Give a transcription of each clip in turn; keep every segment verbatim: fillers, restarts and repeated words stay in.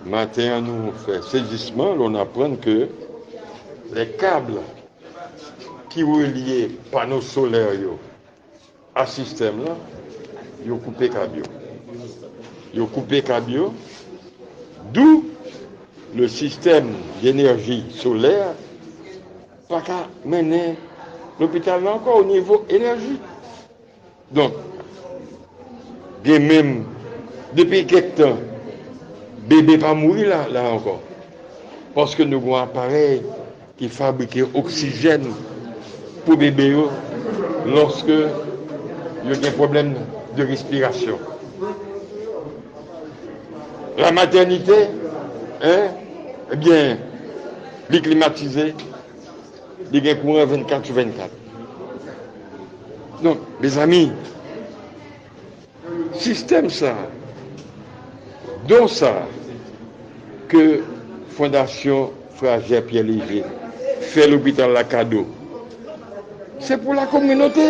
Maten an, nou fè sezisman lè n aprann ke les câbles qui relient pano solè yo a sistèm lan, yo koupe kab yo. Yo koupe kab yo, d'où le système d'énergie solaire pa ka mennen lopital la ankò o nivo enèji. Donk, gen menm, depi kèk tan, bebe pa mouri la, la ankò. Paske nou gen yon aparèy ki fabrike oksijèn pou bebe yo lòske yo gen pwoblèm de respirasyon. La matènite, en, ebyen, li klimatize, li gen kouran vennkat sou vennkat. Donk, mezanmi, sistèm sa, don sa ke Fondasyon Frajè Pyè Leje fè lopital la kado, se pou lakominote,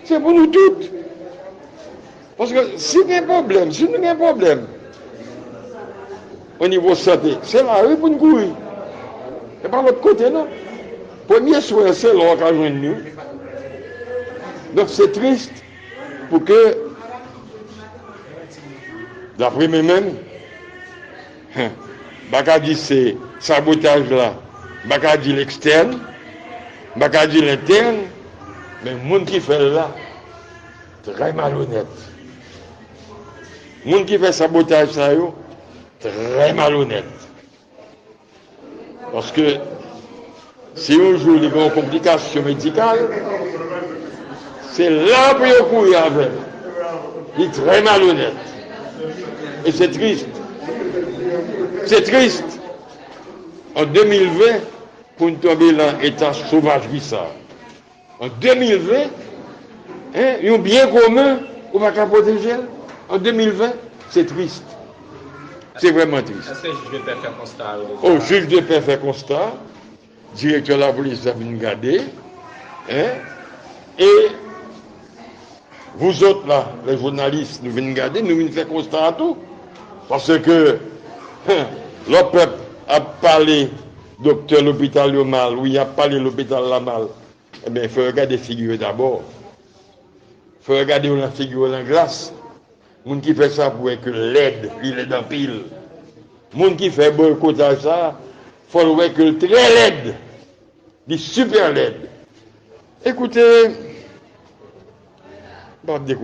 se pou nou tout. Paske si gen pwoblèm, si nou gen pwoblèm o nivo sante, se lari pou n kouri. E pa lòt kote, non. Premye swen, se la w ka jwenn li. Donk, se tris pou ke, dapre mwen menm, m pa ka di se sabotaj la, m pa ka di l ekstèn, m pa ka di l entèn, men moun ki fè l la, trè malonèt. Moun ki fè sabotaj sa yo, trè malonèt. Paske si yon jou li gen yon konplikasyon medikal, se la pou yo kouri avè l. Li trè malonèt. E se tris. Se tris. An de mil ven, pou n tonbe nan eta sovajri sa. An de mil ven, en, yon byen komen, ou pa ka pwoteje l. An de mil ven, se tris. Se vrèman tris. Èske jij de pè fè konsta a? O, jij de pè fè konsta, direktè lapolis la vin gade, en, e vous autres là, les journalistes, nou vin gade, nou vin fè konsta a tou. Paske, lè pèp ap pale doktè lopital yo mal, wi, y ap pale lopital la mal, ebyen, fò yo gade figi yo dabò. Fò yo gade yo nan figi yo nan glas. Moun ki fè sa pou wè ke l lèd, li lèd anpil. Moun ki fè boykotaj sa, fò l wè ke l trè lèd. Li sipè lèd. Ekoute, m p ap dekouraje.